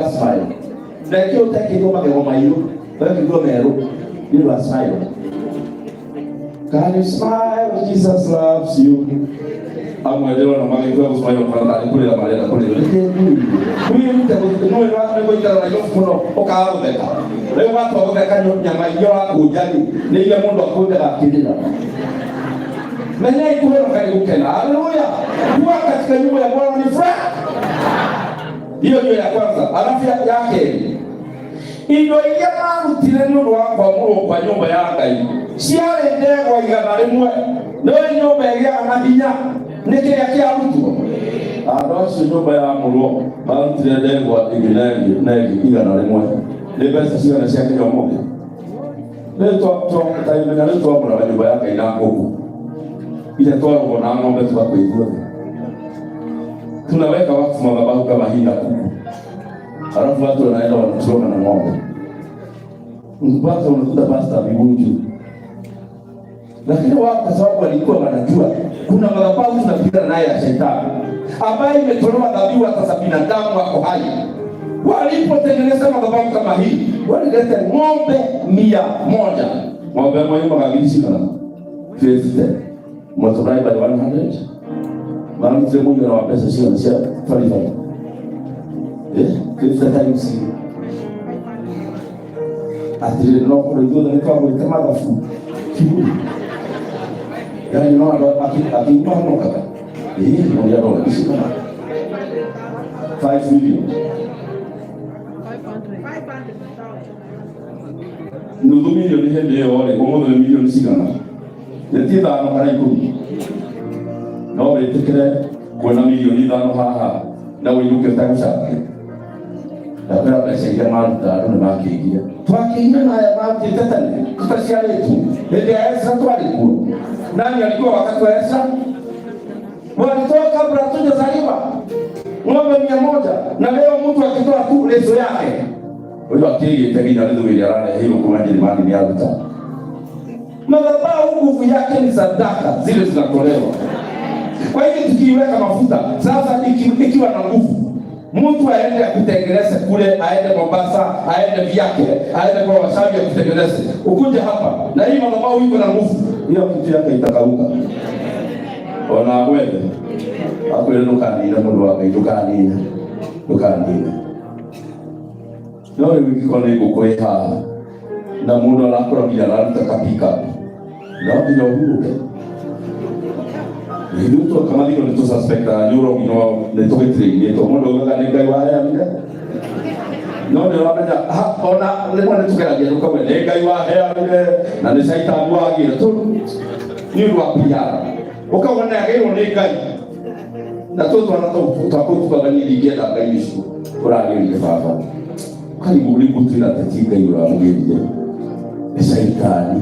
Smile na ĩkĩ ũtekĩirwo magego mairũ, wekĩirwo merũ nĩ ũndũ wa smile. Can you smile? Jesus loves you. Amwe ndĩrona magĩtua gũcemania kana tarĩ kũrĩra marenda kũrĩra. Wĩrute nĩ gũikara Nairobi mũno ũkaga gũtheka. Rĩu watua gũtheka nyama iria ũrakũnja rĩ, nĩ iria mũndũ akũnjaga akĩrĩra. Menyai kũhonoka nĩ gũkena. Haleluya! Kuwa katika nyumba ya Bwana ni furaha. Hiyo ndio ya kwanza. Alafu ya kerĩ, indo iria marutire nĩ ũndũ wa kwamũrwo kwa nyũmba ya Ngai ciarĩ ndegwa 100. No nyũmba ĩgĩaga na hinya nĩ kĩrĩa kĩarutwo. Andũ acio nyũmba yamũrwo marutire ndegwa ĩngĩ na ĩngĩ na ĩngĩ 100. Nĩ mbeca cigana cia Kenya ũmũthĩ? Rĩu taimenya rĩu twamũraga nyũmba ya Ngai na ngũkũ iria twarũgwo na ng'ombe tũgakwĩ ithuothe tunaweka wakfu madhabahu kama hii na kuku, alafu watu wanaenda wanaturoga na ng'ombe mpaka unakuta pasta miguu juu. Lakini wao kwa sababu walikuwa wanajua kuna madhabahu tunapigana naye ya shetani ambaye imetolewa dhabihu hata za binadamu wako hai. Walipotengeneza madhabahu kama hii, walileta ng'ombe 100. Ng'ombe moja magagiri cigana? 50 multiply by 100. Marutire mũigana wa mbeca cigana cia baribari? 50 times atĩrĩrĩ, no korwo ithuothe nĩ twagũrĩte mathabu kiburi, yani no andũ akĩigua honokaga ĩĩ ũrĩa ndona ici kana 5 million. Nuthu milioni hĩndĩ ĩyo rĩ, ũmũthĩ nĩ milioni cigana? Nĩ ti 5 kana 10? No wĩtĩkĩre kuona milioni 5 haha na ũinũke ũtagũcangia? Ndakwĩra mbeca iria maruta andũ nĩ makĩirie, twakĩire na aya marutĩte tene tũtaciarĩtwo. Hĩndĩ ya Ezra twarĩ kuo? Nani alikuwa wakati wa Ezra? Walitoa kabla hatujazaliwa ng'ombe 100. Na leo mtu akitoa tu leso yake, ũyũ akĩigĩte nginya rĩthũ ĩrĩa arareheirwo kuma Njĩrĩmani nĩ aruta. Madhabahu nguvu yake ni sadaka zile zinatolewa. Kwa hivyo tukiiweka mafuta sasa ikiwa na nguvu, mtu aende akutengeneze kule, aende Mombasa, aende vyake, aende kwa wasabi akutengeneze, ukuje hapa na hii madhabahu iko na nguvu, hiyo kitu yake itakauka. Ona mwethe akwĩre ndũkanine, mũndũ wa Ngai, ndũkanine, ndũkanine. No rĩu ingĩkorwo nĩ ngũkũ ĩ haha na mũndũ arakũra nginya araruta ka pick up, no nginya ũhurũke. Ithuĩ twoka mathiko nĩ tũsuspectaga nĩ ũrogi, no nĩ tũgĩtirĩinĩtwo. Mũndũ augaga nĩ Ngai waheanire, no nĩ ũramenya ona rĩmwe nĩ tũgeragia tũkauga nĩ Ngai waheanire na nĩ caitani wagire tũ nĩ ũndũ wa PR, ũkauga nĩ agĩirwo nĩ Ngai. Na tũ twana twakũ tukaga niĩ ndingĩenda Ngai ũcio ũragĩrire baba karibu rĩu twĩra atĩ ti Ngai ũramũgĩrire, nĩ caitani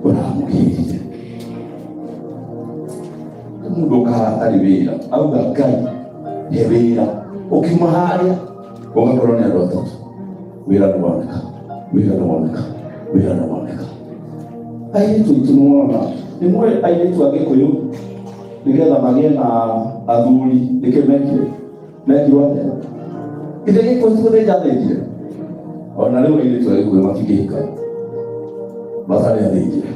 ũramũgĩrire. Mũndũ ũkaha atarĩ wĩra auga Ngai he wĩra, ũkiuma harĩa ũgakorwo nĩ andũ atatũ, wĩra nĩ woneka, wĩra nĩ woneka, wĩra nĩ woneka. Airĩtu aitũ nĩ wona nĩ moĩ airĩtu a Gĩkũyũ nĩgetha magĩe na athuri nĩkĩ mekire mekirwo atĩa? Ithe Gĩkũyũ ti gũthĩnja athĩnjire. Ona rĩu airĩtu a Gĩkũyũ matingĩhika matarĩ athĩnjire,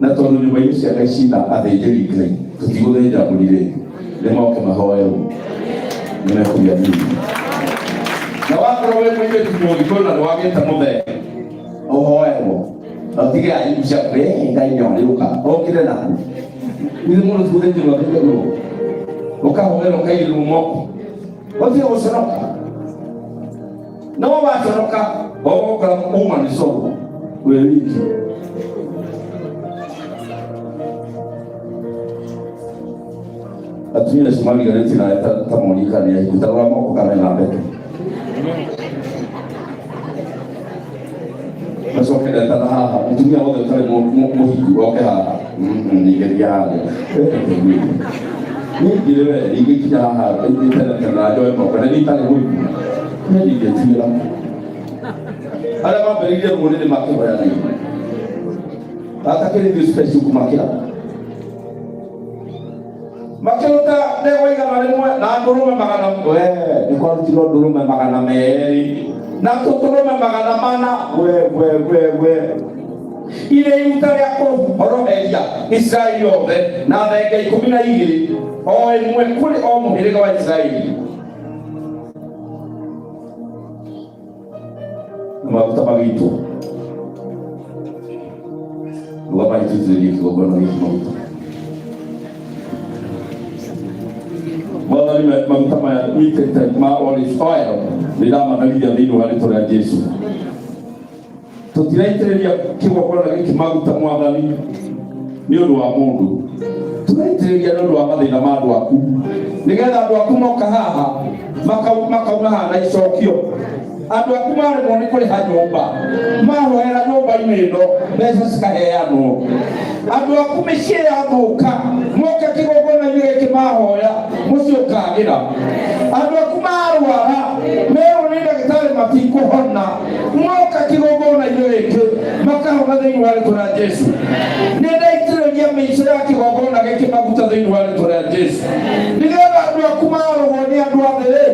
na tondũ nyũmba inĩ cia Ngai cina athĩnjĩri Ngai, tũtigũthĩnja mbũri rĩngĩ, nĩ moke mahoerwo nĩ mekũgĩa thuri. Na wakorwo wĩ mũirĩtu Mũgĩkũyũ na nĩ wagĩte mũthee, ũhoerwo na ũtige aibu cia kwĩ Ngai nĩ arĩũka okire naku. Ithe mũndũ ti gũthĩnjĩrwo athĩnjagĩrwo, ũkahoerwo, ũkaigĩrĩrwo moko, ũtige gũconoka. No waconoka ũgũkora uma nĩ coro wĩ wiki. Atumia acio mariganĩtie nawe ta Monica nĩ ahiku. Ta rora moko kana na mbete macoke ndetana haha mũtumia wothe ũtarĩ mũhiku oke haha ningĩthiĩ harĩa ningĩrĩ we ningĩkinya haha tene tene na njoe moko na niĩ itarĩ mũhiku niĩ ndingĩtigĩra arĩa mambĩrĩirie rũrĩrĩ makĩhoyanĩire atakĩrĩ ithuĩ special kũmakĩra makĩruta. Ndegwa 100 na ndũrũme magana, we nĩ kwarutirwo ndũrũme 200 na tũtũrũme 400, we we we we, irĩ iruta rĩa kũhoroheria Isiraeli othe, na thenge 12, o ĩmwe kũrĩ o mũhĩrĩga wa Isiraeli. Na maguta magĩitwo, rũgama ititĩrĩrie kĩgongona gĩkĩ maguta. Mwathani, maguta maya witĩte ma olive oil nĩndamanagia thĩinĩ wa rĩtwa rĩa Jesu. Tũtiraitĩrĩria kĩgongona gĩkĩ maguta, Mwathani, nĩ ũndũ wa mũndũ, tũraitĩrĩria nĩ ũndũ wa mathĩna ma andũ aku, nĩgetha andũ aku moka haha makauma haha na icokio. Andũ aku maremwo nĩ kũrĩha nyũmba, mahoera nyũmba-inĩ ĩno mbeca cikaheanwo. Andũ aku mĩciĩ yathũka, moka kĩgongona-inĩ gĩkĩ mahoya, mũciĩ ũkagĩra. Andũ aku marwara, merwo nĩ ndagĩtarĩ matikũhona, moka kĩgongona-inĩ gĩkĩ makahona thĩinĩ wa rĩtwa rĩa Jesu. Nĩ ndaitĩrĩria mĩico ya kĩgongona gĩkĩ maguta thĩinĩ wa rĩtwa rĩa Jesu, nĩgetha andũ aku marũgwo nĩ andũ a thĩ rĩ,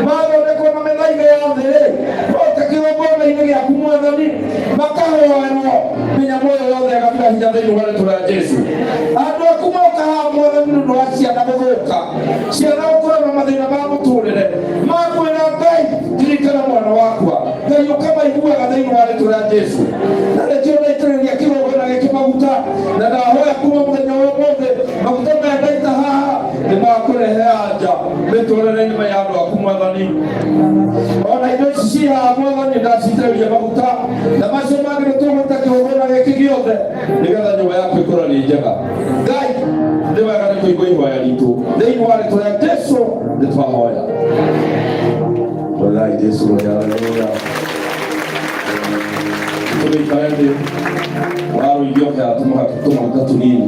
mathondekwo na mĩthaiga ya thĩ rĩ, moka kĩgongona-inĩ gĩaku, Mwathani, makahoerwo mĩnyamũ ĩyo yothe ĩgathira hinya thĩinĩ wa rĩtwa rĩa Jesu. Andũ aku moka haha, Mwathani, nĩ ũndũ wa ciana gũthũka, ciana gũkorwo na mathĩna ma mũtũrĩre, makwĩra, "Ngai, ririkana mwana wakwa," Ngai ũkamaiguaga thĩinĩ wa rĩtwa rĩa Jesu. Na nĩkĩo ndaitĩrĩria kĩgongona gĩkĩ maguta, na ndahoya kuma mũthenya wa ũmũthĩ maguta maya ndaita haha nĩ makũrehe anja mĩtũrĩre-inĩ ya andũ aku, Mwathani. Ona indo ici ci haha, Mwathani, ndacitĩrĩria maguta, na macio mangĩ nĩ tũgũta kĩgongona gĩkĩ gĩothe, nĩgetha nyũmba yaku ĩkorwo nĩ njega. Ngai, nĩ wega nĩ kũigua ihoya ritũ. Thĩinĩ wa rĩtwa rĩa Jesu nĩ twahoya. Rorai Jesu roya. Haleluya. Tũgĩikare thĩ warũithio kĩa tũmaguta tũnini.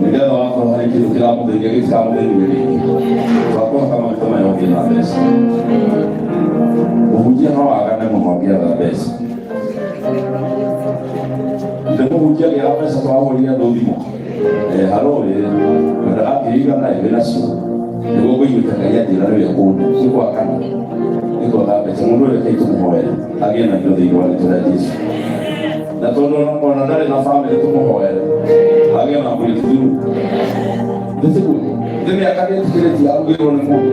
Nĩgetha wakorwo harĩ kĩndũ kĩramũthĩnia gĩtikamũthĩnie rĩngĩ, twakũhaka maguta maya ũgĩe na mbeca. Mũhunjia no agane mũno angĩaga mbeca. Ithe mũhunjia agĩaga mbeca twahũrire andũ thimũ. Haro ĩ wendaga ngiri 100 wĩ nacio nĩguo ngũiguĩte Ngai anjĩra nĩwe kũndũ nĩ gwakana nĩ kwaga mbeca. Mũndũ ũrĩa kai tũmũhoere agĩe na indo thĩinĩ wa rĩtwa rĩa Jesu, na tondũ ona ndarĩ na bamĩrĩ, tũmũhoere agĩe na breakthrough. Nĩtiguo nĩ mĩaka nĩĩtikĩrĩtie arugĩrwo nĩ mũndũ,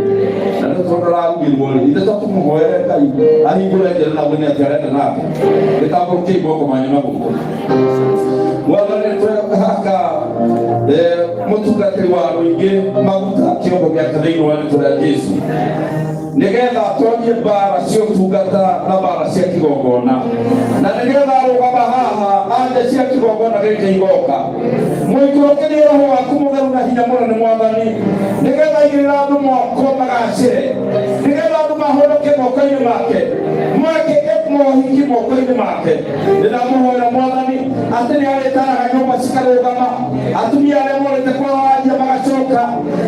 na nĩ tondũ ararugĩrwo rĩ, ithe to tũmũhoere Ngai ahingũre njĩra na mwene atĩ arenda nake. Gĩtambũrũkiai moko manyu na gũkũ. Mwathani, twehaka mũtungatĩri wa rũingĩ maguta kĩongo gĩake thĩinĩ wa rĩtwa rĩa Jesu, nĩgetha atonye mbara cia ũtungata na mbara cia kĩgongona, na nĩgetha arũgama haha anja cia kĩgongona gĩkĩ igoka. Mũikũrũkĩrie roho waku mũtheru na hinya mũnene, Mwathani, nĩgetha igĩrĩra andũ moko magacĩre, nĩgetha andũ mahonoke moko-inĩ make, mwekĩke mohiki moko-inĩ make. Ndĩramũhoera, Mwathani, atĩ nĩ arĩtaraga nyũmba cikarũgama, atumia arĩa morĩte kwao aria magacoka,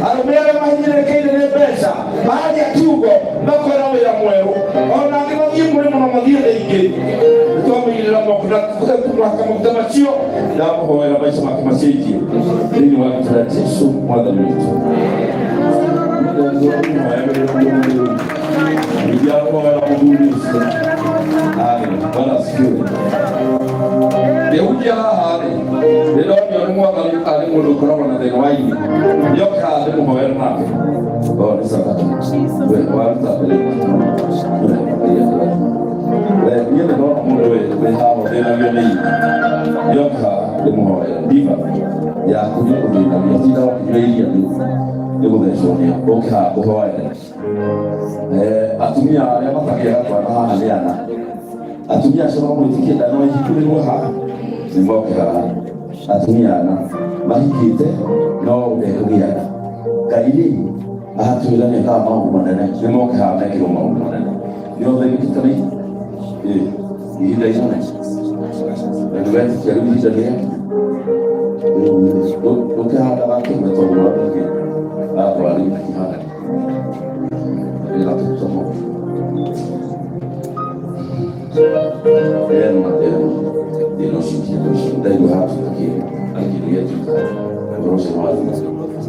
arũme arĩa mahinyĩrĩrĩkĩire nĩ mbeca maria kiugo makona wĩra mwerũ, ona angĩ mathiĩ mũrĩmo na mathiĩ thĩ ingĩ. Nĩtwamũigĩrĩra moko na tũmũhaka maguta macio. Ndamũhoera maica make macenjie thĩinĩ wa rĩtwa rĩa Jesu Mwathani witũ. Ndiahoera mũthuri ũcio. Amen. Bwana asifiwe. Ngĩhunjia haha rĩ, nĩndonio nĩ Mwathani arĩ mũndũ ũkoragwo na thĩna wa ini. Nĩoke haha ndĩmũhoere nake. Oh, nĩ sawa. We, waruta mbere. We, niĩ nĩndona mũndũ wĩ haha ũthĩnagio nĩ ini. Nĩoke haha ndĩmũhoere. Ndiba yaku nĩ ũthĩnagia, tinda ũkĩnyua iria nĩ gũthecwo nĩyo. Ũke haha ngũhoere. Atumia arĩa matagĩaga twana haha nĩ ana. Atumia acio mamwĩtĩkie nda no ihingũrĩrwo haha, nĩ moke haha. Atumia ana mahikĩte no ndekũgĩa nda. Ngai rĩ aratwĩra nĩ ekaga maũndũ manene, nĩ moke haha mekĩrwo maũndũ manene. Nĩ othe gĩkĩte nĩ ihinda inene na nĩ wetĩkia rĩu ihinda nĩ rĩu ũkĩhandaga kĩmwe tondũ wambĩtie atwari akĩhanda wĩra tũtomo eno na eno. Thĩna ũcio ũkinye mũico. Ndaigua hatuĩka kĩndũ na kĩndũ gĩatuĩka ũhoro ũcio nĩ wathira.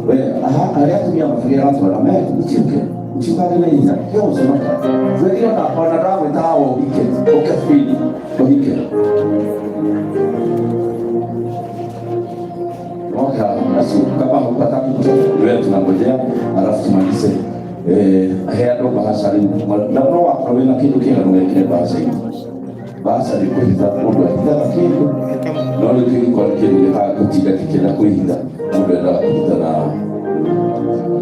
We aha arĩa atumia mabagĩra twana me mtiuke mtiukange na ihenya kĩa gũconoka twĩrire ona ndagwĩtaga ũhike ũke bini ũhike. Okay, basi kama hupataki kutoka wewe tunangojea alafu tumalize. He andũ bahasha rĩu na no wakorwo wĩna kĩndũ kĩega ndũgekĩre bahasha-inĩ. Bahasha nĩ kũhitha mũndũ ahithaga kĩndũ, no rĩu kĩngĩkorwo nĩ kĩndũ gĩtaga gũtinda gĩkĩenda kwĩhitha, mũndũ endaga kũhitha na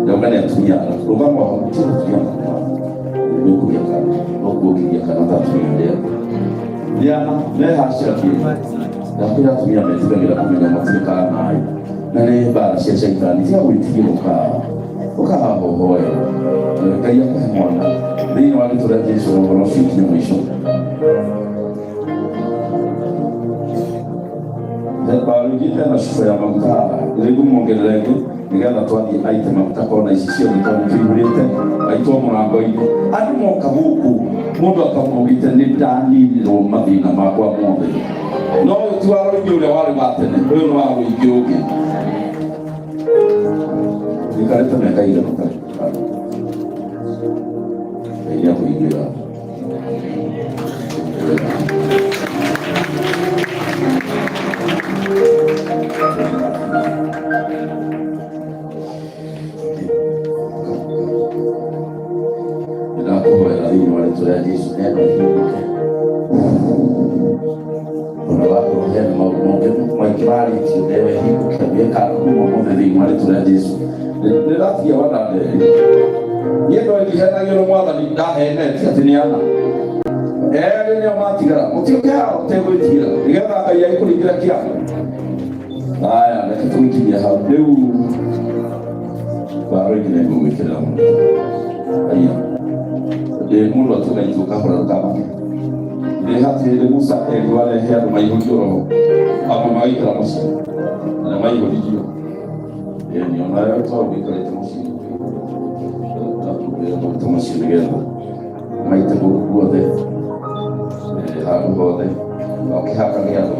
ndauga nĩ atumia rũgamo hau ti atumia nĩ ũkũgĩa kana no kuongithia kana ta atumia arĩa nĩana mehacĩra ndakwĩra atumia metigagĩra kũmenya matirĩ kana naĩ na nĩ mbara cia caitani. Tiga gwĩtigĩra, ũkahaha ũhoe Ngai akũhe mwana thĩinĩ wa rĩtwa rĩa Jesu. Ũhoro ũcio ũkinye mũico. Barũigĩte na cuba ya maguta haha rĩu muongerere ĩngĩ nĩgetha twathiĩ aite maguta kona ici ciothe tondũ tũihũrĩte aitwo mũrango-inĩ. Andũ moka gũkũ mũndũ akaumagĩte nĩ ndaninirwo mathĩna makwa mothe, no ũyũ ti wa rũingĩ ũrĩa warĩ wa tene, ũyũ nĩ wa rũingĩ ũngĩ. Ikarĩte mĩaka igana ũtarĩ Ngai nĩakũiguĩra. Ndĩrakũhoera thĩinĩ wa rĩtwa rĩa Jesu neno ihingũke ona wakorwo hena maũndũ mangĩ maingĩ marĩtio ndewe ihingũke mĩaka kuma ũmũthĩ thĩinĩ wa rĩtwa rĩa Jesu. Nĩndatigia wananderi niĩ ndo ndihenagio nĩ mwathani ndahenete atĩ nĩ ana erĩ nĩo matigara mũtiũke haha ũtegwĩtigĩra nĩgetha Ngai agĩkũringĩra kĩama. Haya, reke tũgĩkinyie hau rĩu waroingĩ nĩ ngũgwĩkĩrĩra mũno. Aya ndĩ mũndũ atũgaitwo kahora ndũkamake ndĩ hatirĩ hĩndĩ Musa erirwo arehe andũ maihũrio roho amwe magaikara mũciĩ na nĩ maihũririo. Ĩni onawe to ũikarĩte mũciĩ ndakũgĩra maguta macio nĩgetha maite gũkũ guothe, handũ hothe na ũkĩhakage andũ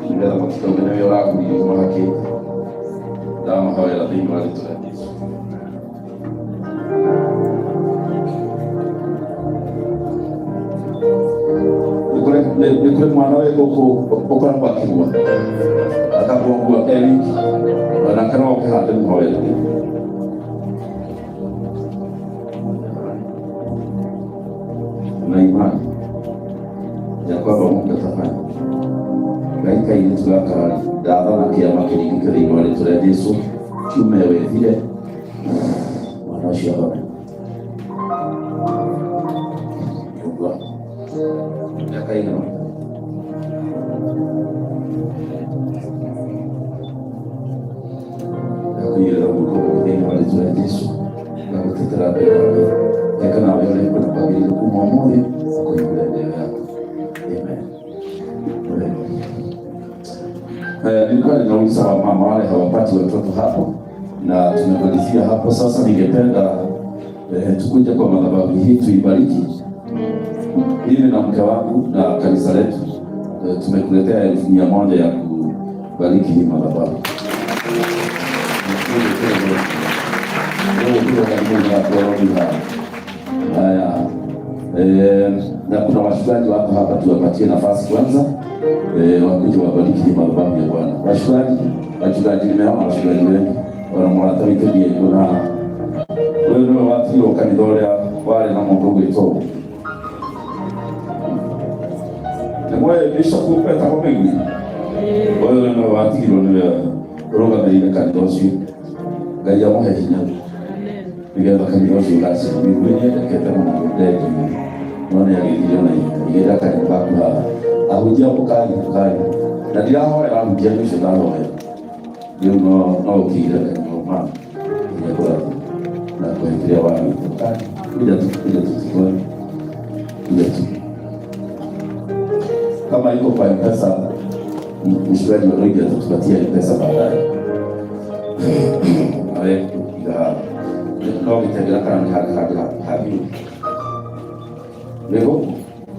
nĩgetha matikauge nĩwe ũragũrire ũmahakĩte. Ndamahoera thĩinĩ wa rĩtwa rĩa Jesu. Nĩ kũrĩ mwana wĩ gũkũ ũkoragwo akĩgua akagua ngua e wiki onake no oke haha ndĩmũhoere. Na imani ya kwamba Mungu atafanya. Ngai kairĩtu gaka rĩ ndathana kĩama kĩringĩke thĩinĩ wa rĩtwa rĩa Jesu kiume wethire mwana ũcio ahone. Nyũmba mĩaka ĩigana? Ndakũigĩrĩra guoko gũkũ thĩinĩ wa rĩtwa rĩa Jesu ndagũtetera mbere ya Ngai eka nawe ũrĩa kwenda kwagĩrĩire kuma ũmũthĩ akũhingũre ndeo yaku. Amen. Nilikuwa ninauliza wamama wale hawapati watoto hapo na tumemalizia hapo. Sasa ningependa tukuje kwa madhabahu hii tuibariki. Mimi na mke wangu na kanisa letu tumekuletea 100,000 ya kubariki hii madhabahu. Haya, na kuna wachungaji wako hapa, tuwapatie nafasi kwanza wakuje wabariki hii madhabahu ya Bwana. Wachungaji, wachungaji, nimeona wachungaji wengi ona mũrata witũ ndiĩ na ũyũ nĩwe watigirwo kanitha ũrĩa warĩ na mũndũ ũgwĩtwo nĩ mwe bishop etagwo Mĩgwi. Ũyũ nĩwe watigirwo nĩwe ũrũgamĩrĩire kanitha ũcio. Ngai amũhe hinya nĩgetha kanitha ũcio ũgacĩre. Mĩgwi nĩendekete mũno ndengiũ no nĩ agĩthire na ihenya. Igĩra kanyamũ gaku haha. Ahunjia ũkai, ũkai na ndirahoera ahunjia nĩ ũcio ndahoera rĩu no ũkĩire kanyamũ ma nginya kũrathi na kũhe kĩrĩa wagĩte. Ũkai, kuja tu, kuja tu, tuone, kuja tu. Kama iko kwa M-Pesa, mshikaji wa Rogi atatupatia M-Pesa baadaye. Nawe kuiga haha no gĩtengera kana nĩ handũ hangĩ habiũ nĩ gũkũ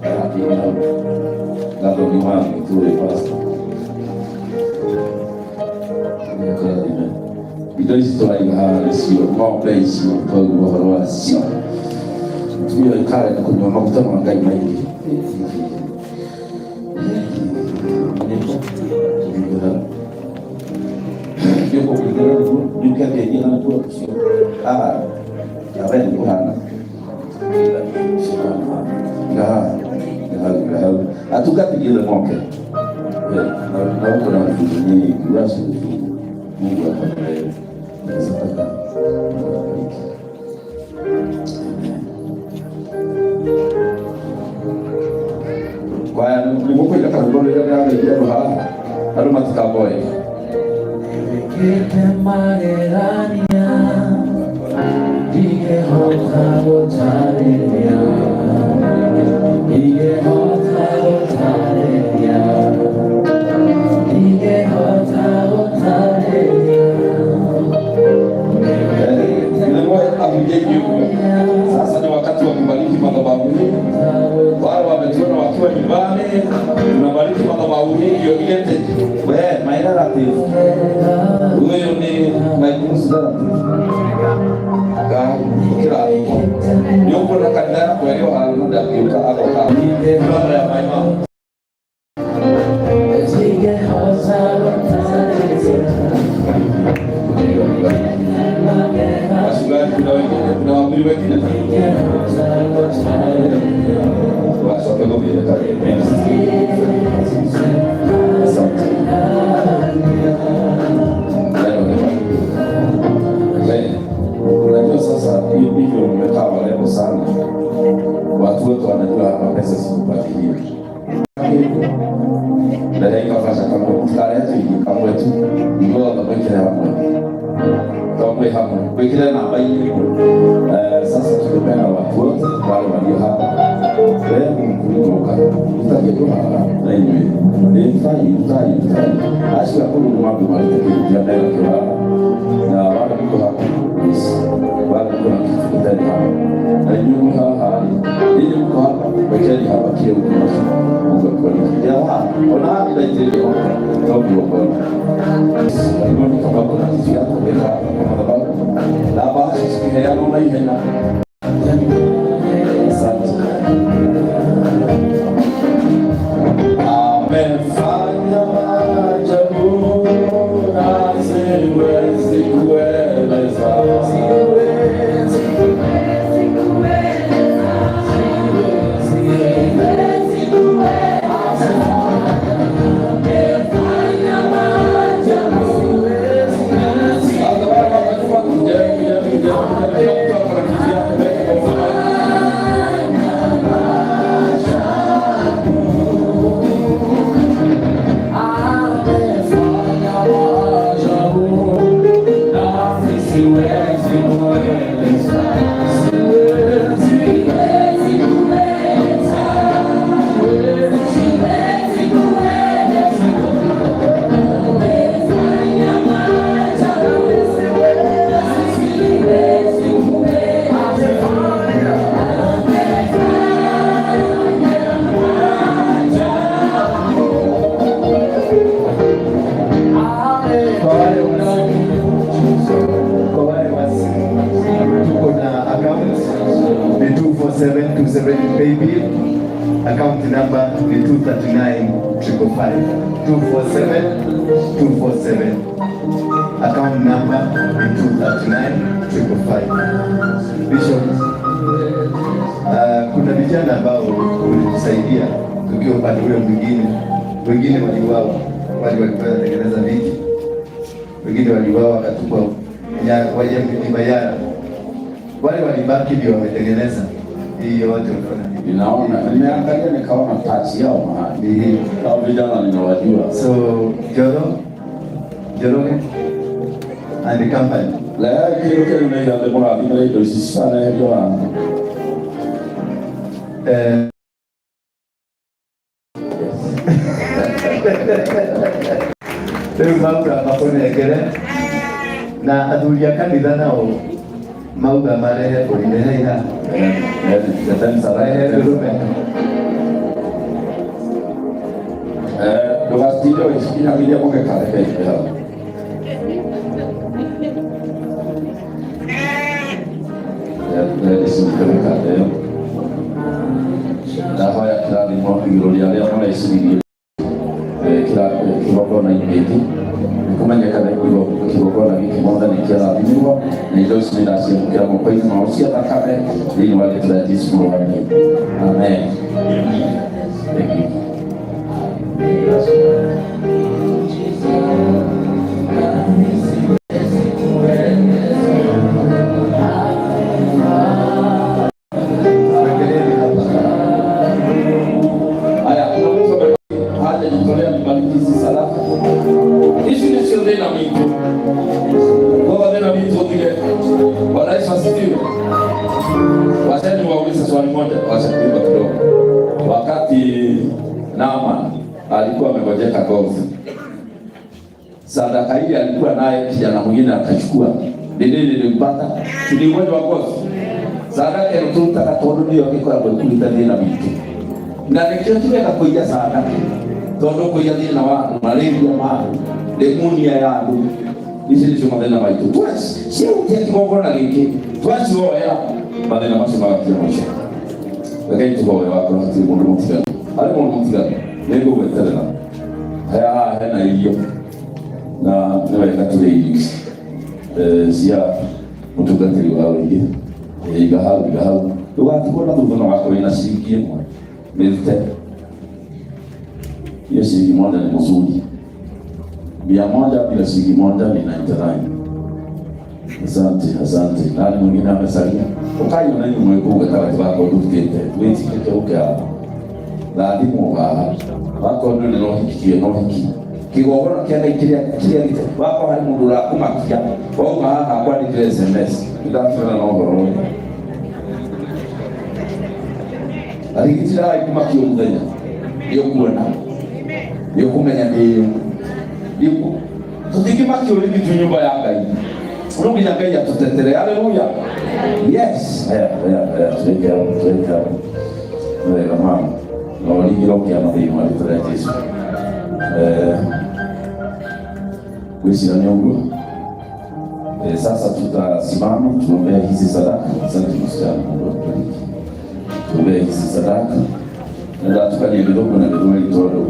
hakĩiga hau. Gathoni wa gĩtũĩ pastor. Nĩkũrathime. Indo ici tũraiga haha nĩcio ng'ombe icio twaigua ũhoro wacio. Mũtumia ũyũ karenda kũnyua maguta ma Ngai maingĩ. Nĩũkũkũingĩra nĩguo nĩũke ngeithie na nĩguo ũcio haha na we nĩkũhana atungatĩri othe moke na huko na vitu nyingi basi Mungu akuendelee nataka Mungu akubariki. Kwaya nĩ mũkũiga karwĩmbo rũrĩa ndĩrageithia andũ haha andũ matikamboe. Wĩkĩte magegania ndingĩhota gũtarĩria ndingĩhota gũtarĩria ndingĩhota gũtarĩria. Sasa ni wakati wa kubariki madhabahu hii. Wale wametuona wakiwa nyumbani, tunabariki madhabahu hii ndio ilete. We, my relative. Huyu ni my close relative. Ngai, kĩrathimo. Nĩ ũkuona kanitha yakwa ĩrĩ o handũ ndangĩũka agoka. Brother ya my mom. Ndingĩhota gũtarĩria. Wachungaji, kuna wengine, kuna wahubiri wengine. Ndingĩhota gũtarĩria. Wacoke gũthiĩ karibu. Asante. Leo ni we, unajua sasa hivyo mmekaa warembo sana, watu wetu wanajua hapa pesa sikupatilia mbere ikabasha kamwe mũtikare tuingĩ kamwe tu ithuothe mwĩkĩre hamwe to mwĩ hamwe mwĩkĩre namba ĩmwe. Sasa tungependa watu wote wale walio hapa wewe mkulima utagetu haha na inyuĩ ĩtai tai tai acio akũrũ nĩ mambo marĩte kĩndũ kĩa mbere kĩo haha na wale mko hapa, yes, wale mko na kitu leteni hapa na inyuĩ mwĩ haha ninyi mko hapa wekeni hapa kile uko nacho. Mungu akubariki. Ya ona haha ndaitĩrĩria maguta no Mungu akubariki. Karibuni kama kuna kitu yako weka hapa kwa madhabahu na basi sikiheanwo na ihenya. Asante. Amefanya maajabu na siwezi kueleza. Siwezi, siwezi kueleza. Siwezi kueleza. Amefanya maajabu. Siwezi. Kila mtu ako na kitu yake, weka kwa madhabahu. Amefanya maajabu nami siwezi kueleza. Siwezi, siwezi kueleza. Siwezi kueleza. Amefanya maajabu. Siwezi kueleza. Amefanya maajabu. Kwa wale wa tuko na account ni 24727 paybill, account number ni 239555, 247 247, account number ni 239555. Bishop, kuna vijana ambao walitusaidia tukiwa upande ule mwingine, wengine waliuawa, wale walikuwa wanatengeneza viti, wengine waliuawa wakatupwa Mayara, wale walibaki ndio wametengeneza hii yote unaona. Ninaona, nimeangalia nikaona touch yao mahali. Ni hii. Hao vijana ninawajua. So Joro, Joroge and the company. Lea kĩndũ kĩu nĩ irathe mũrathimĩre indo ici citaneherio haha. Rĩu mauga makũnengere na athuri a kanitha nao mauga marehe mbũri rehei haha. Leteni Rehe sadaka. ndũrũme. Ndũgatinde ũgĩkinyanĩria mũgeka, reke ikare hau. Ĩyo ndahoya kĩrathimo igũrũ rĩa arĩa mareciririe kĩgongona-inĩ gĩkĩ nĩkũmenyekana kĩgongona gĩkĩ Mwathani kĩarathimirwo na indo ici nĩndaciamũkĩra moko-inĩ mao cia thakame thĩinĩ wa rĩtwa rĩa Jesũ mũrũ wa Ngai. Amen. Thank you. Wekeleni hapa. Haya, kuna mtu ambaye hajajitolea nibariki hizi sadaka. Ici nĩcio thĩna witũ. Kwa thĩna witũ ũthire. Bwana Yesu asifiwe. Wacha niwaulize swali moja, wacha kuimba kidogo. Wakati Naaman alikuwa amegojeka ngozi, sadaka ile alikuwa naye kijana mwingine akachukua, ni nini lilimpata? Si ni ugonjwa wa ngozi? Sadaka ĩyo tũrutaga tondũ nĩyo ĩkoragwo ĩkuĩte thĩna witũ, na nĩkĩo tũrenda kũiya sadaka, tondũ kũiya thĩna wa andũ, malaria ma andũ, pneumonia ya andũ, ici nĩcio mathĩna maitũ. Ciahutia kĩgongona gĩkĩ, twacihoera mathĩna macio magakinya mũico. Rekei tũhoe wakorwo hatirĩ mũndũ mũtiganu. Harĩ mũndũ mũtiganu, nĩngũgweterera. Haya, haha hena irio na nĩ wega tũrĩe irio ici cia mũtungatĩri wa ũingĩ. Iga hau, iga hau, ndũgatigwo na thutha, no wakorwo wĩna ciringi ĩmwe mĩrute. Hiyo shilingi moja ni mzuri, 100 bila shilingi moja ni 99. Asante, asante. Nani mwingine amesalia? Ukai ona inyuĩ mwĩ kũu gatagatĩ gakwa ndutĩte wĩtigĩte ũke haha rathimwo haha wakorwo nĩ no hiki no hiki kĩgongona kĩa Ngai kĩrĩa kĩrĩa gĩte wakorwo harĩ mũndũ ũrakũmakia wauma haha kwandĩkĩra SMS nĩndakĩona na ũhoro ũyũ arigitirai kũmakio mũthenya nĩũkuona nĩũkũmenya nĩyo tũtingĩmakio rĩngĩ twĩ nyũmba ya Ngai, no nginya Ngai atũtetere. Haleluya. Yes. Haya, haya, haya, tuweke hapo, tuweke hapo. Wega mama na ũringĩro kĩama thĩinĩ wa rĩtwa rĩa Jesũ. Gwĩciria nĩ ũguo. Sasa tutasimama tuombee hizi sadaka. Asante msichana, Mungu akubariki. Tuombee hizi sadaka na ndatukania gĩthũngũ na gĩthweri tondũ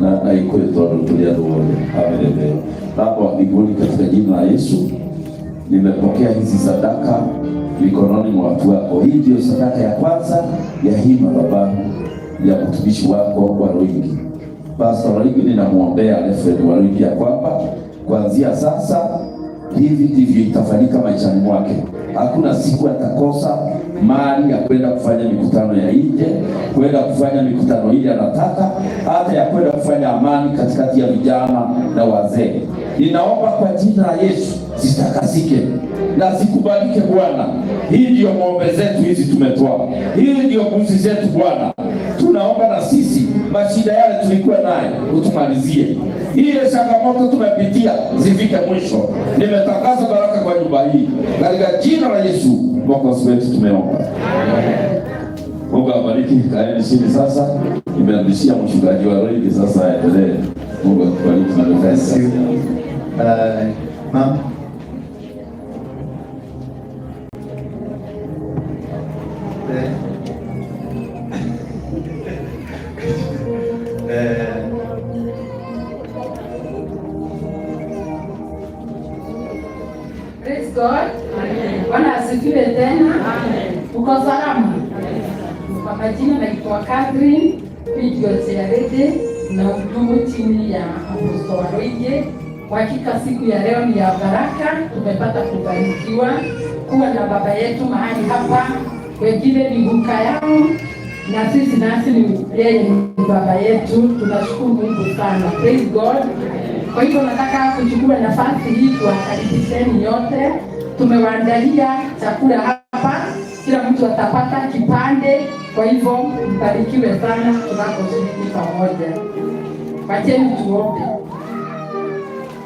na gĩkũyũ tondũ tũrĩ andũ othe a mĩthemba ĩyo. Baba wa mbinguni, katika jina la Yesu nimepokea hizi sadaka mikononi mwa watu wako. Hii ndio sadaka ya kwanza ya hii madhabahu ya mtumishi wako Waruingi. Pastor Waruingi, ninamwombea Alfred Waruingi ya kwamba kuanzia sasa hivi ndivyo itafanyika maishani mwake. Hakuna siku atakosa mali ya kwenda kufanya mikutano ya nje, kwenda kufanya mikutano ile anataka, hata ya kwenda kufanya amani katikati ya vijana na wazee. Ninaomba kwa jina la Yesu zitakasike na zikubalike Bwana. Hii ndio ng'ombe zetu hizi tumetoa, hii ndio mbuzi zetu Bwana. Tunaomba na sisi mashida yale tulikuwa naye utumalizie, ile changamoto tumepitia zifike mwisho. Nimetangaza baraka kwa nyumba hii katika jina la Yesu Mwokozi wetu tumeomba. Mungu awabariki. Kaeni chini sasa. Nimeanzishia mchungaji wa Roigi sasa aendelee. Mungu akubariki na Bless you. Ma'am. Eh. Eh. Praise God. Bwana asifiwe tena. Uko salama? Kwa majina naitwa Catherine Video Charity na hudumu chini ya Apostle Waruinge. Kwa hakika siku ya leo ni ya baraka, tumepata kubarikiwa kuwa na baba yetu mahali hapa. Wengine ni guka yao na sisi nasi ni yeye ni baba yetu. Tunashukuru Mungu sana. Praise God. Kwa hivyo nataka kuchukua nafasi hii kuwakaribisheni nyote. Tumewaandalia chakula hapa, kila mtu atapata kipande. Kwa hivyo mbarikiwe sana tunaposhiriki pamoja. Wacheni tuombe.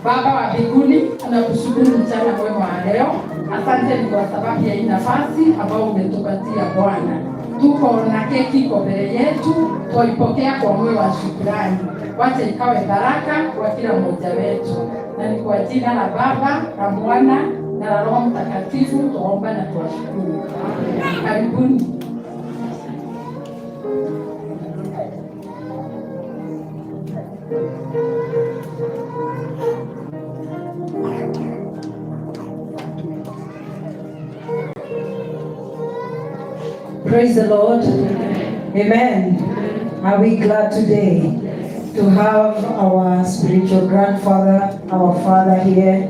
Baba wa mbinguni, tunakushukuru mchana mwema wa leo. Asante ni kwa sababu ya hii nafasi ambayo umetupatia Bwana. Tuko na keki iko mbele yetu, twaipokea kwa moyo wa shukrani. Wacha ikawe baraka kwa kila mmoja wetu, na ni kwa jina la Baba la Mwana na la Roho Mtakatifu tuomba na tuwashukuru. Karibuni. Praise the Lord. Amen. Are we glad today to have our spiritual grandfather, our father here,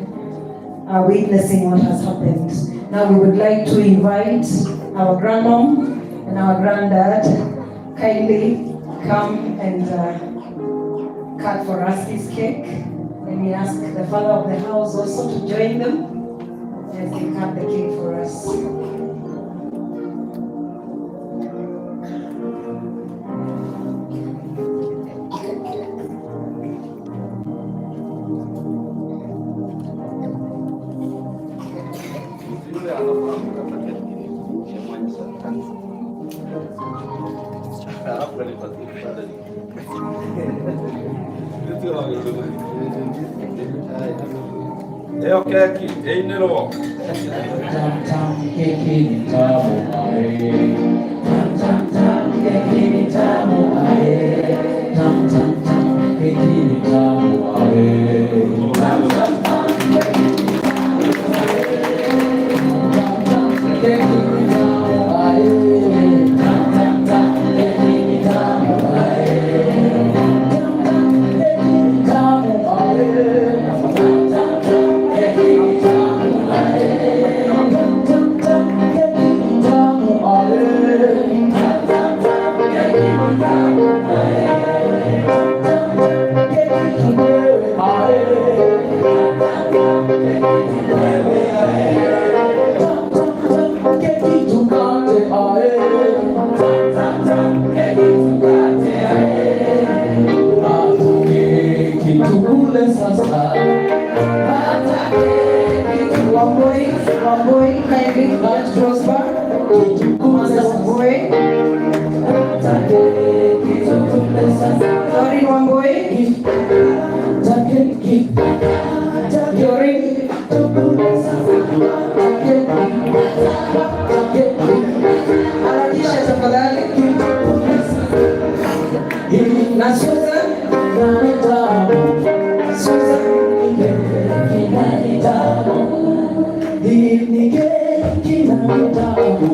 witnessing what has happened? Now we would like to invite our grandmom and our granddad kindly come and cut for us this cake. And we ask the father of the house also to join them as they cut the cake for us. Ĩyo keki ĩinĩrwo. Tam tam keki ni tamu ae. Tam tam tam keki ni tamu ae. Tam tam tam keki ni tamu ae. Tam tam tam keki ni tamu ae. Tam tam keki ni tamu ae. Tam tam tam keki ni tamu ae. Tam tam keki ni tamu ae. Tam tam tam keki ni tamu ae. Tam tam tam keki ni tamu ae. Tam tam tam keki ni tamu ae. Tam tam tam keki tumewe ae. Tam tam tam keki tumewe ae. Tam tam tam keki tukate ae. Tam tam tam keki tukate ae. Kata keki tukule sasa. Kata keki. Wambui, Wambui, kindly let's prosper. Master Wambui. Kata keki tukule sasa. Sorry, Wambui. Kata keki. Kata Doreen. tukule sasa. Kata keki. Kata keki. Harakisha tafadhali. Na Susan. Susan. Keki tamu. Hii ni keki na tamu.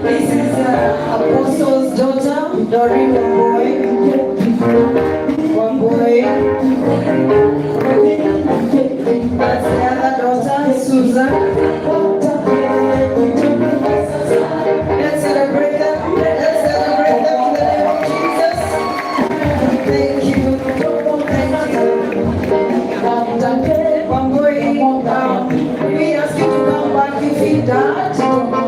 This is Apostle's daughter, Doreen Wambui. Wambui. That's the other daughter, Susan. Let's celebrate them. Let's celebrate them in the name of Jesus. Thank you. Thank you. Wambui, we ask you to come back if he dad.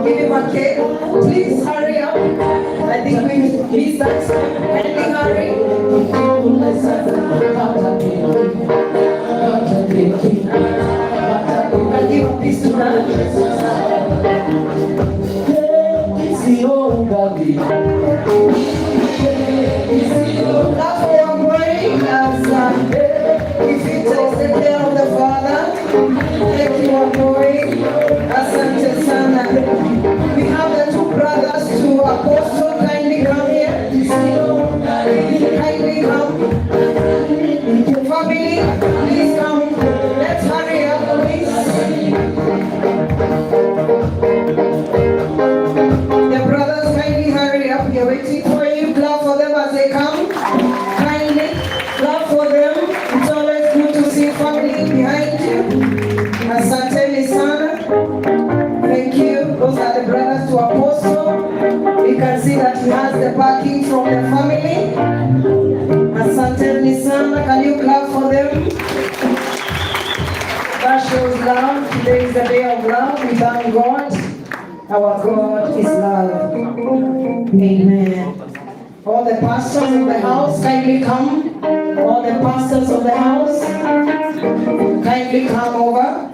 Give him a cake. Please hurry up. I think we missed that. Kindly hurry. You can give a piece to dad. Sio ugali. Clap for Wambui as if he takes the care of the father. Thank you, Wambui. Asante sana. We have the two brothers to Apostle. Kindly come here. Kindly come. Family, please come. Let's hurry up, please. The brothers, kindly hurry up. We are waiting for you. Clap for them as they come. Kindly clap for them. It's always good to see family behind you. Asanteni sana. Thank you. Those are the brothers to Apostle. We can see that he has the backing from the family. Asanteni sana. Can you clap for them? That shows love. Today is the day of love. We thank God. Our God is love. Amen. All the pastors of the house, kindly come. All the pastors of the house, kindly come over.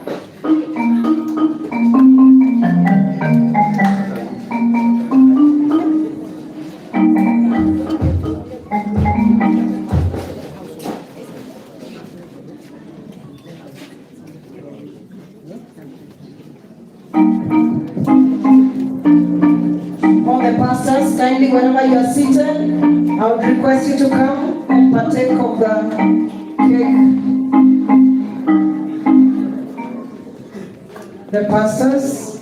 Kindly, whenever you are seated, I would request you to come and partake of the cake. The pastors.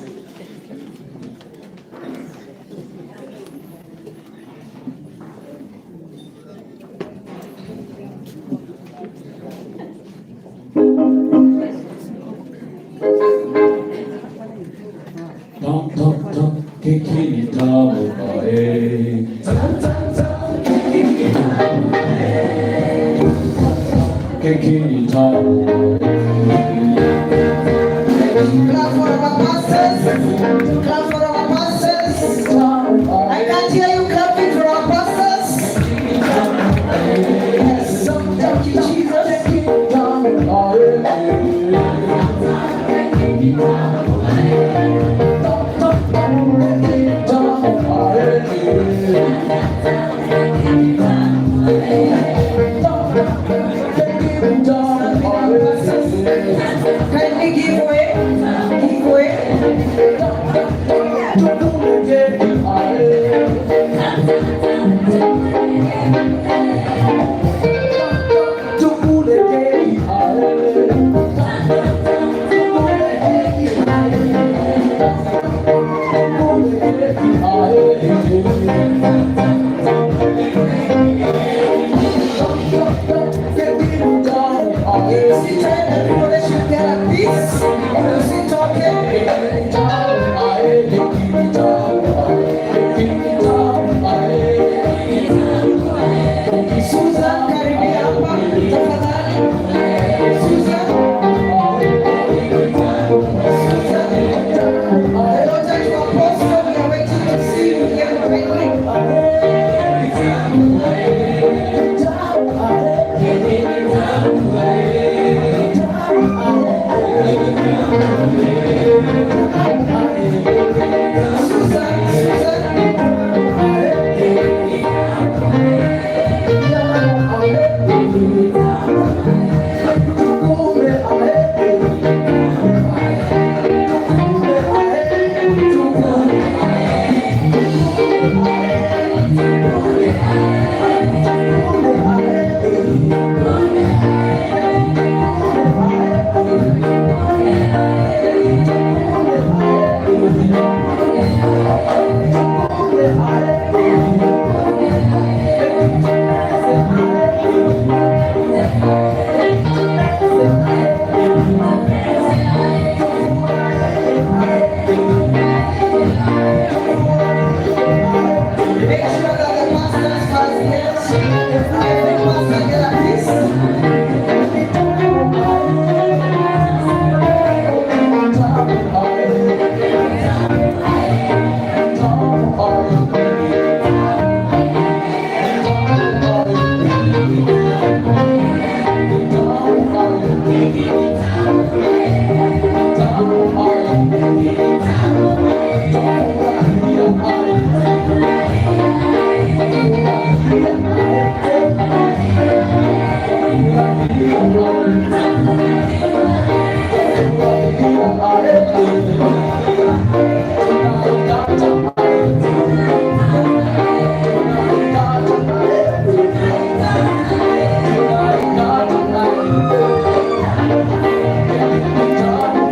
Tam tam tam, keki ni tamu ae. Tam tam tam, keki ni tamu ae. Keki ni tamu ae. Clap for our pastors. Clap for our pastors. I can't hear you clapping for our pastors. Yes. Thank you, Jesus. Kindly give way. Give way. Keep seated. Everybody should get a piece. You sit talking. Susan, karibia hapa tafadhali. Susan. Susan. The daughter to Apostle, we are waiting to see you here quickly. Susan, Susan. Make sure that the pastors first get, every pastor get a piece.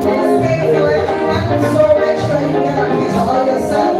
This cake for everyone, so make sure you get a piece for yourself.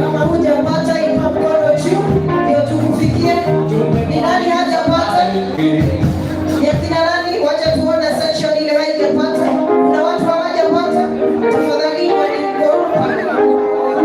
Kama hujapata inua mkono juu ndio tukufikie. Ni nani hajapata? Ni akina nani? Wacha tuone section ile haijapata. Kuna watu hawajapata? Tafadhali inueni mkono.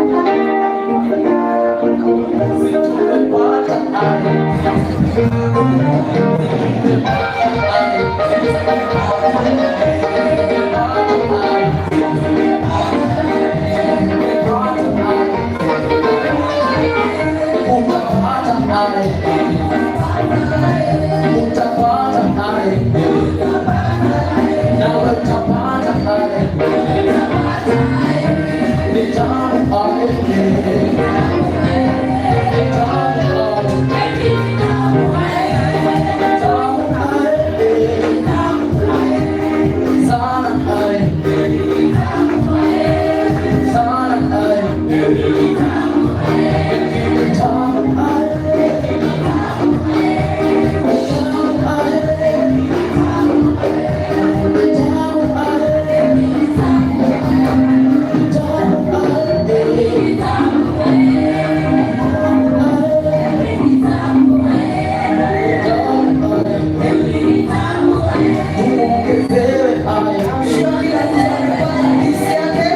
I'm sure kila mtu amepata piece yake.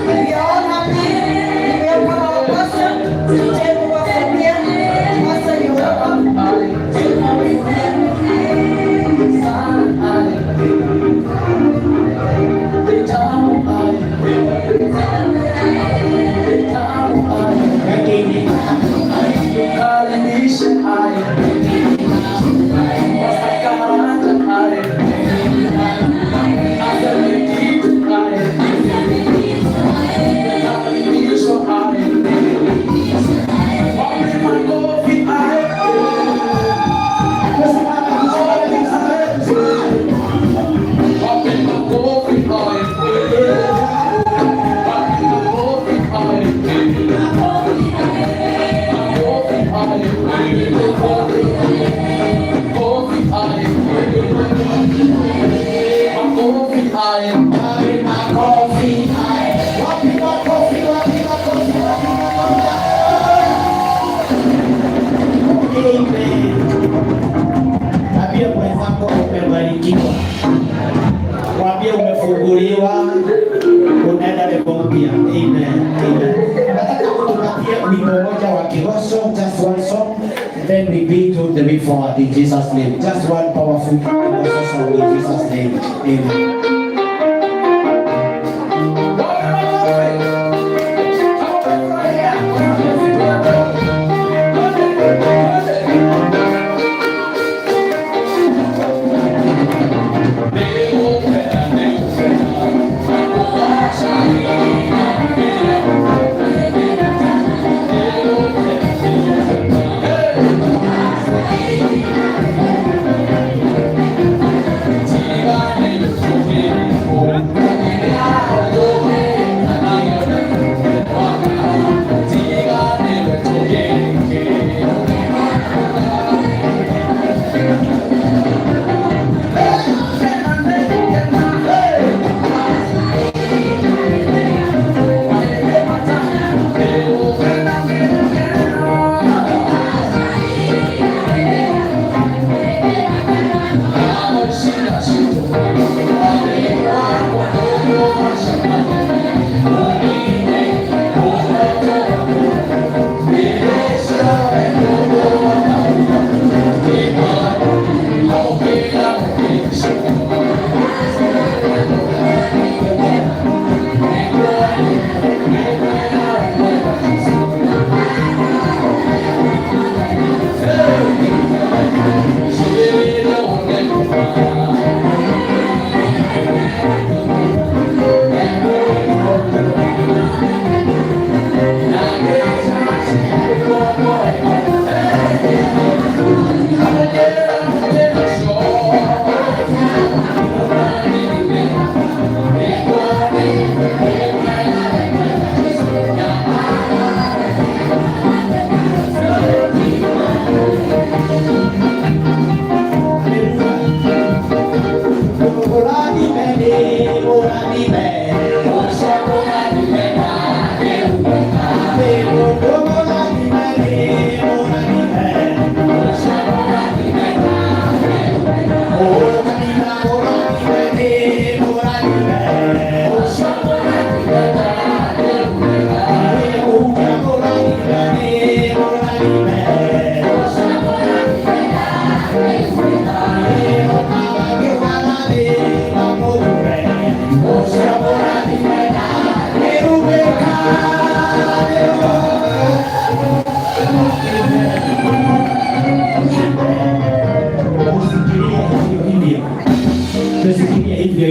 We are all happy. We have our pastor to take over from here. Pastor, you're welcome. Take over from here. Wapi makofi, wapi makofi, wapi makofi? Amen. Ambia mwenzako umebarikiwa, mwambie umefunguliwa, unaenda level mpya. Amen. Amen. Nataka kutupatie wimbo moja wa Kigooco, just one song, then we be to the way forward in Jesus name. Just one powerful Kigooco song in Jesus name. Amen. Thank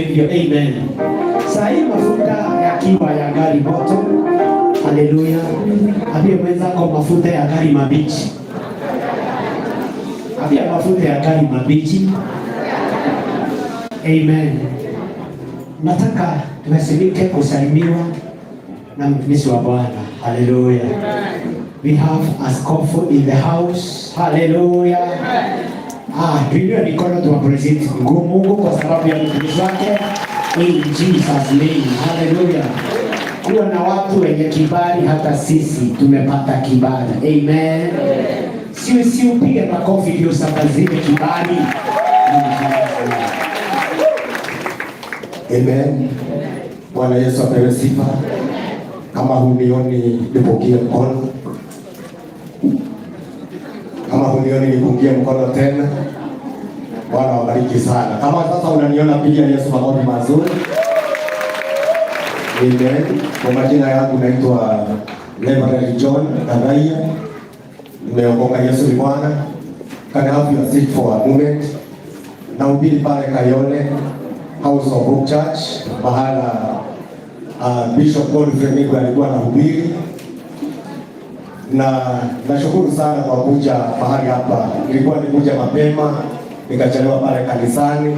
hivyo. Amen. Saa hii mafuta yakiwa ya gari moto. Haleluya. Ambie mwenzako mafuta ya gari mabichi. Ambia mafuta ya gari mabichi. Amen. Nataka tuheshimike kusalimiwa na mtumishi wa Bwana. Haleluya. We have askofu in the house. Haleluya. Ah, tuinue mikono tu appreciate Mungu kwa sababu ya mtumishi wake. In Jesus name. Haleluya. Kuwa na watu wenye kibali, hata sisi tumepata kibali. Amen. Si upige makofi ndio usambaziwe kibali. In Jesus name. Amen. Bwana Yesu apewe sifa. Kama hunioni nipungie mkono. Kama hunioni nipungie mkono tena. Bwana wabariki sana. Kama sasa unaniona, pigia Yesu makofi mazuri. Amen. Kwa majina yangu naitwa Reverend John Kanaia. Nimeokoka, Yesu ni Bwana. Can I have your seat for a moment? Nahubiri pale Kayole House of Hope Church, mahala Bishop Godfrey Migwe alikuwa anahubiri, na nashukuru sana kwa kuja mahali hapa. Nilikuwa nikuja mapema nikachelewa pale kanisani.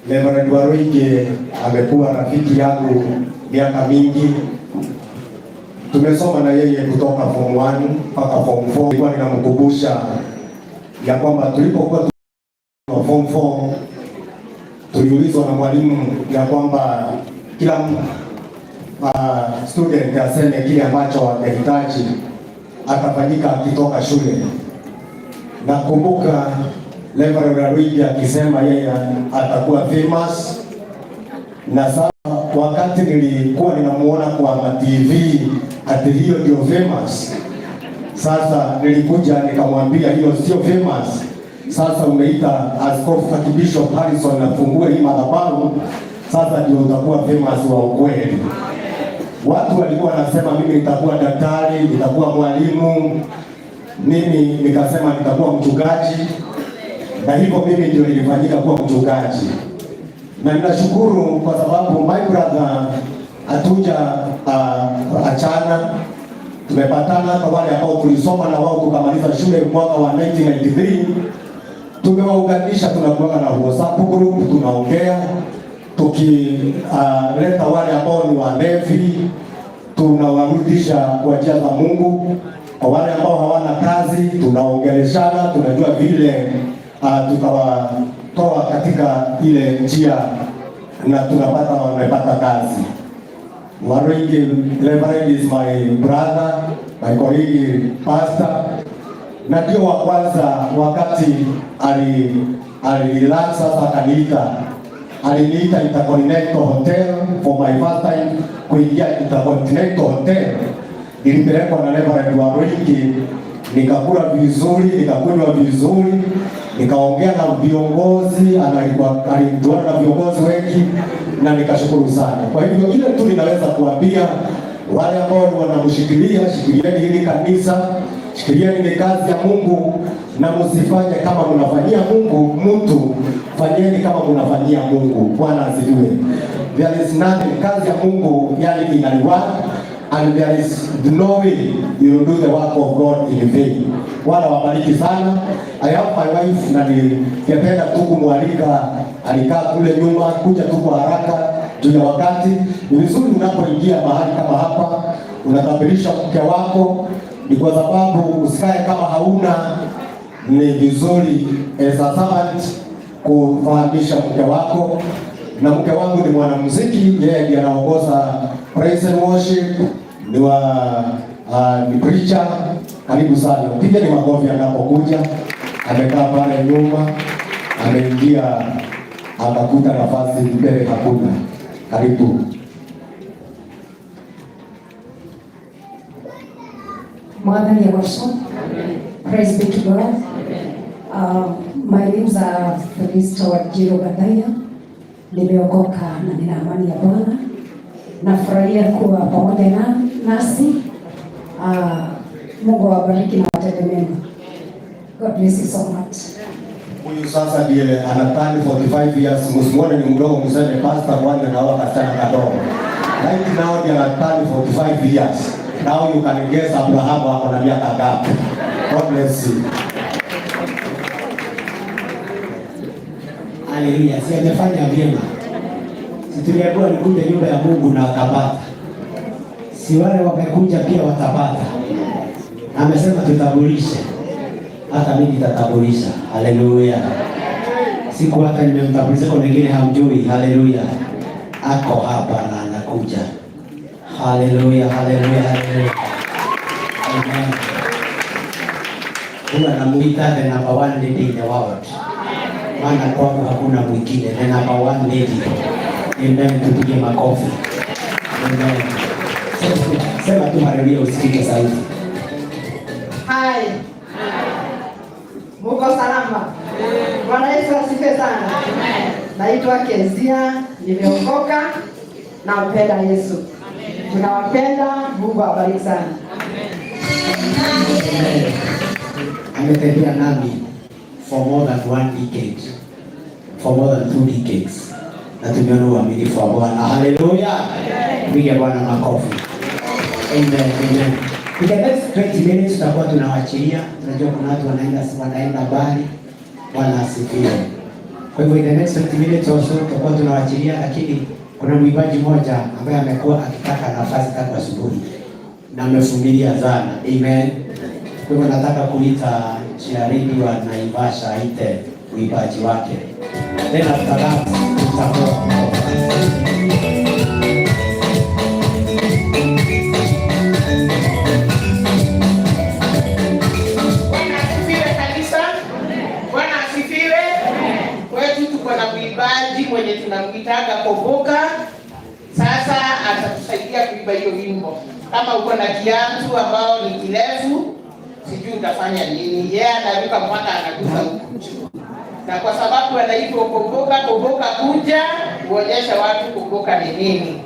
Reverend Waruinge amekuwa rafiki yangu miaka mingi, tumesoma na yeye kutoka form 1 mpaka form 4. Nilikuwa ninamkumbusha ya kwamba tulipokuwa form 4 tuliulizwa na mwalimu ya kwamba kila student aseme kile ambacho angehitaji atafanyika akitoka shule. Nakumbuka Reverend Waruinge akisema yeye atakuwa famous, na sasa wakati nilikuwa ninamuona kwa ma TV ati hiyo ndio famous. Sasa nilikuja nikamwambia hiyo sio famous. Sasa umeita Askofu Archbishop Harrison afungue hii madhabahu, sasa ndio utakuwa famous wa ukweli. Watu walikuwa wanasema mimi nitakuwa daktari, nitakuwa mwalimu, mimi nikasema nitakuwa mchungaji, na hivyo mimi ndio nilifanyika kuwa mchungaji, na ninashukuru kwa sababu my brother hatuja achana, tumepatana kwa wale ambao tulisoma na wao tukamaliza shule mwaka wa 1993 tumewaunganisha, tunakuwa na WhatsApp group, tunaongea tukileta wale ambao ni walevi tunawarudisha kwa njia za Mungu. Kwa wale ambao hawana kazi tunaongeleshana, tunajua vile tutawatoa katika ile njia na tunapata wamepata kazi. Waruinge Reverend is my brother, my colleague pastor, na ndio wa kwanza wakati ali relax sasa akaniita, aliniita Intercontinental Hotel for my first time kuingia Intercontinental Hotel. Nilipelekwa na Reverend Waruinge, nikakula vizuri, nikakunywa vizuri, nikaongea na viongozi, alijuana na viongozi wengi na nikashukuru sana. Kwa hivyo ile tu ninaweza kuambia wale ambao ni wanamshikilia, shikilieni hili kanisa, shikilieni ni kazi ya Mungu, na msifanye kama mnafanyia Mungu mtu, fanyeni kama mnafanyia Mungu. Bwana asifiwe. There is nothing, kazi ya Mungu yani ina reward and there is no way you will do the work of God in vain. Bwana wabariki sana. I have my wife na ningependa tu kumwalika, alikaa kule nyuma, kuja tu kwa haraka juu ya wakati. Ni vizuri unapoingia mahali kama hapa unatambulisha mke wako, ni kwa sababu usikae kama hauna. Ni vizuri as a servant kufahamisha mke wako, na mke wangu ni mwanamuziki, yeye ndiye anaongoza praise and worship, ni preacher. Karibu sana, pigeni makofi anapokuja. Amekaa pale nyuma, ameingia akakuta nafasi mbele hakuna. Karibu. Mwathani agocwo. Praise be to God. My name's Felista Wanjiru Gathaiya. Nimeokoka na nina amani ya Bwana. Nafurahia kuwa pamoja na nasi. Mungu awabariki na watende mema. God bless you so much. Huyu sasa ndiye anaturn 45 years, msimuone ni mdogo, mseme pastor bwana na kasichana kadogo. Right now ndiye anaturn 45 years. Now you can guess Abraham ako na miaka ngapi. God bless you. Haleluya, si amefanya vyema. Si tuliambiwa alikuja nyumba ya Mungu na akapata. Si wale wamekuja pia watapata. Amesema tutambulishe. Hata mimi nitatambulisha. Haleluya. Siku hata nimemtambulisha kwa wengine hamjui. Haleluya. Ako hapa na anakuja. Haleluya, haleluya, haleluya. Amen. Huwa namuita the number one lady in the world. Maana kwangu hakuna mwingine, the number one lady. Amen, tupige makofi. Amen. Sema tu haleluya usikike sauti. Hai. Muko salama? Bwana Yesu asifiwe sana. Naitwa Kezia, nimeokoka nampenda Yesu. Tunawapenda, Mungu awabariki sana. Amen. Ametembea nami for more than one decade, for more than 2 decades, na tumeona uaminifu wa Bwana. Haleluya! Piga Bwana makofi. Amen, amen. In the next 20 minutes tutakuwa tunawachilia. Tunajua kuna watu wanaenda mbali. Bwana asifiwe. Kwa hivyo in the next 20 minutes or so tutakuwa tunawachilia, lakini kuna mwimbaji mmoja ambaye amekuwa akitaka nafasi tangu asubuhi na amevumilia sana. Amen. Kwa hivyo nataka kuita Chiaridi wa Naivasha aite mwimbaji wake. Then after that tutakuwa Bwana asifiwe kanisa. Bwana asifiwe. Kwetu tuko na mwimbaji mwenye tunamwitaga Koboka. Sasa atatusaidia kuimba hiyo wimbo. Kama uko na kiatu ambao ni kirefu, sijui utafanya nini. Yeye anaruka mpaka anagusa huku juu. Na kwa sababu anaitwa Koboka, Koboka kuja kuonyesha watu Koboka ni nini.